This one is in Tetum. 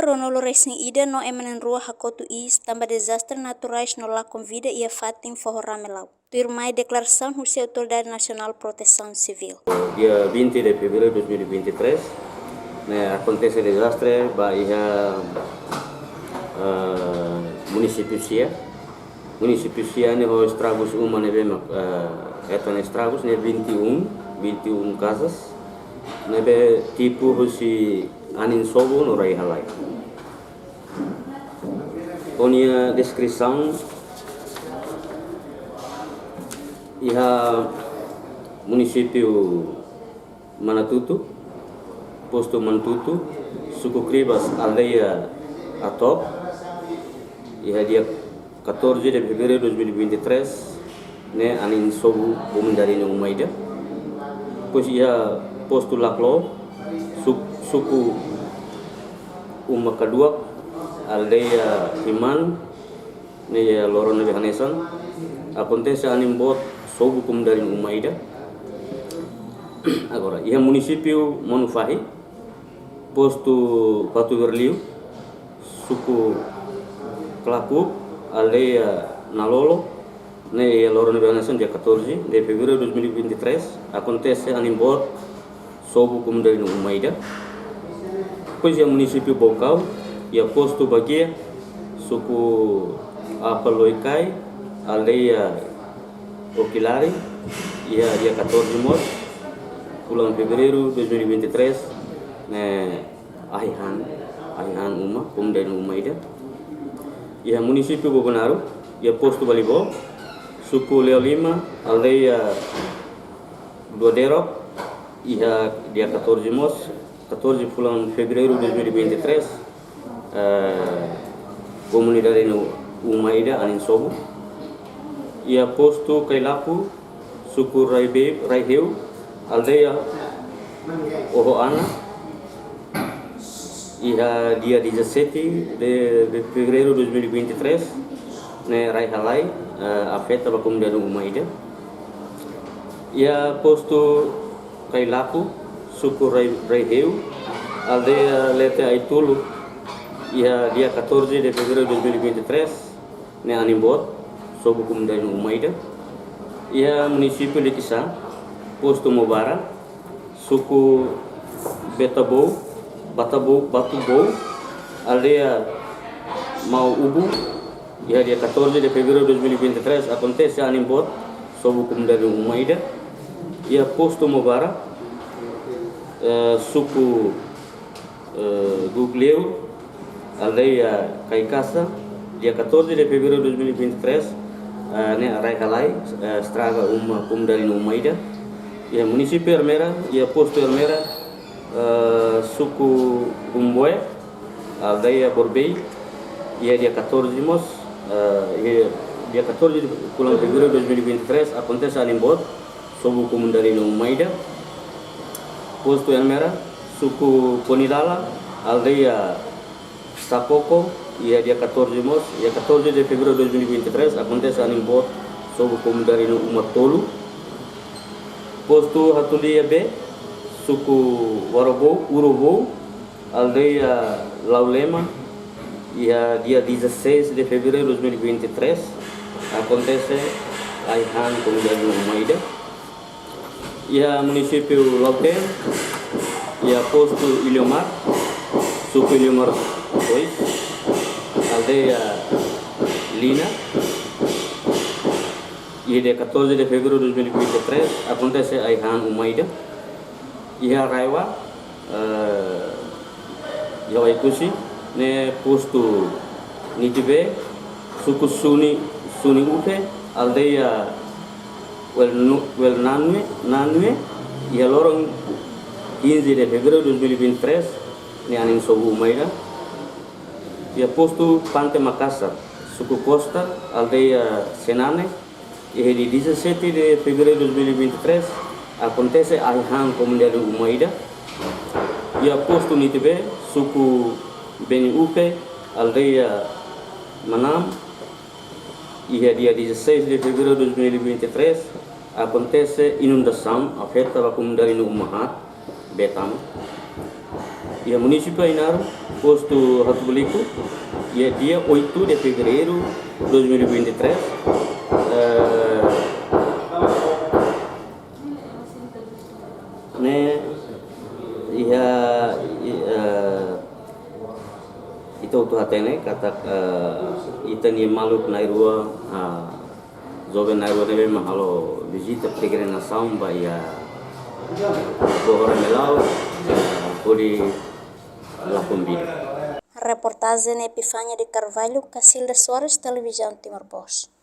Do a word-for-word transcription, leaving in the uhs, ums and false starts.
Ruanulu-resin-ida no ema na'in-rua hakotu iis tanba dezastre naturais no lakon vida iha fatin Foho Ramelau. Tuirmai deklarasaun husi Autoridade Nasionál Protesaun Sivíl. Dia vinte de fevereiro de dois mil e vinte e três, ne'e akontese dezastre ba iha, eh, munisípiu Sia. Munisípiu Sia ne'e ho estragus uma ne'ebé mak, eh, hetan estragus ne'e vinte e um, vinte e um casas, ne'ebé tipu husi anin sobu no rai-halai. Ho nia deskrisaun iha munisípiu Manatutu, postu Manatutu, suku Kribas, aldeia Atop, iha dia catorze de fevereiro de dois mil e vinte e três, ne'e anin sobu komunidade nia uma ida. Depois iha postu Laklo, su-, suku Uma Kaduak, aldeia Himan, ne'e iha loron ne'ebé hanesan, akontese anin boot sobu komunidade nia uma ida. Agora, iha munisípiu Manufahi, postu Fatuberliu, suku Klaku, aldeia Nalolo, ne'e iha loron ne'ebé hanesan dia catorze de fevereiro de dois mil e vinte e três, akontese anin boot sobu komunidade nia uma ida. Depois iha munisípiu Baucau, iha postu Baguia, suku Apaloikai, aldeia Okilari, iha dia catorze mós, fulan fevereiro dois mil e vinte e três, ne'e ahi han, ahi han uma, komunidade nia uma ida. Iha munisípiu Bobonaro, iha postu Balibó, suku Leolima, aldeia Duaderok, iha dia catorze mós, catorze fulan fevereiro dois mil e vinte e três, eh, komunidade nia uma ida anin sobu. Iha postu Kailaku, suku Raibe-, Raiheu, aldeia Ohoana, iha dia dezassete de, de fevereiro de dois mil e vinte e três, ne'e rai-halai, eh, afeta ba komunidade nia uma ida. Iha postu Kailaku, suku Rai-, Raiheu, aldeia Lete Aitulu, iha dia catorze de fevereiro de dois mil e vinte e três, ne'e anin boot sobu komunidade nia uma ida. Iha munisípiu Likisá, postu Mobara, suku Betabou, Batabou, Batubou, aldeia Mau Ubu, iha dia catorze de fevereiro de dois mil e vinte e três, akontese anin boot sobu komunidade nia uma ida. Iha postu Mobara, eh, suku eh, Gugleu, aldeia Kaikasa, dia catorze de fevereiro de dois mil e vinte e três, eh, ne'e rai-halai, eh, estraga uma komunidade nia uma ida. Iha munisípiu Ermera, iha postu Ermera, eh, suku Umboe, aldeia Borbei, iha dia catorze mós, eh, iha dia catorze de fulan fevereiro de dois mil e vinte e três, akontese anin boot sobu komunidade nia uma ida. Postu Ermera, suku Ponilala, aldeia Sapoko, iha dia catorze mós, iha catorze de fevereiro de dois mil e vinte e três, akontese anin boot sobu komunidade nia uma tolu. Postu Hatulia B, suku Warobou, Urobou, aldeia Laulema, iha dia dezasseis de fevereiro de dois mil e vinte e três, akontese ahi han komunidade nia uma ida. Iha munisípiu Lautém, iha postu Iliomar, suku Iliomar dois, aldeia Lina, iha dia catorze de fevereiro de dois mil e vinte e três, akontese ahi han uma ida. Iha RAEOA, eh, iha Oekusi, ne'e postu Nitibe, suku Suni, Suni Ufe, aldeia Wel Nu-, Wel Nanue, Nanue, iha loron quinze de fevereiro de dois mil e vinte e três, ne'e anin sobu uma ida. Iha postu Pante Makassar, suku Costa, aldeia Senane, iha dia dezassete de fevereiro de dois mil e vinte e três, akontese ahi han komunidade nia uma ida. Iha postu Nitibe, suku Beni Ufe, aldeia Manam, iha dia dezasseis de fevereiro de dois mil e vinte e três, akontese inundasaun, afeta ba komunidade nia uma haat, bee tama. Iha munisípiu Ainaro, Postu Hatubuliku, iha dia oito de fevereiro de dois mil e vinte e três, eh, ne'e iha, i-, eh, ita hotu hatene katak, eh, ita-nia maluk na'in-rua, ah, joven na'in-rua ne'ebé mak halo vizita peregrinasaun ba iha Bohora Melau, eh, hodi lakon bidu. Reportajen Epifania de Carvalho, Cacilda Soares, Televizaun Timor Post.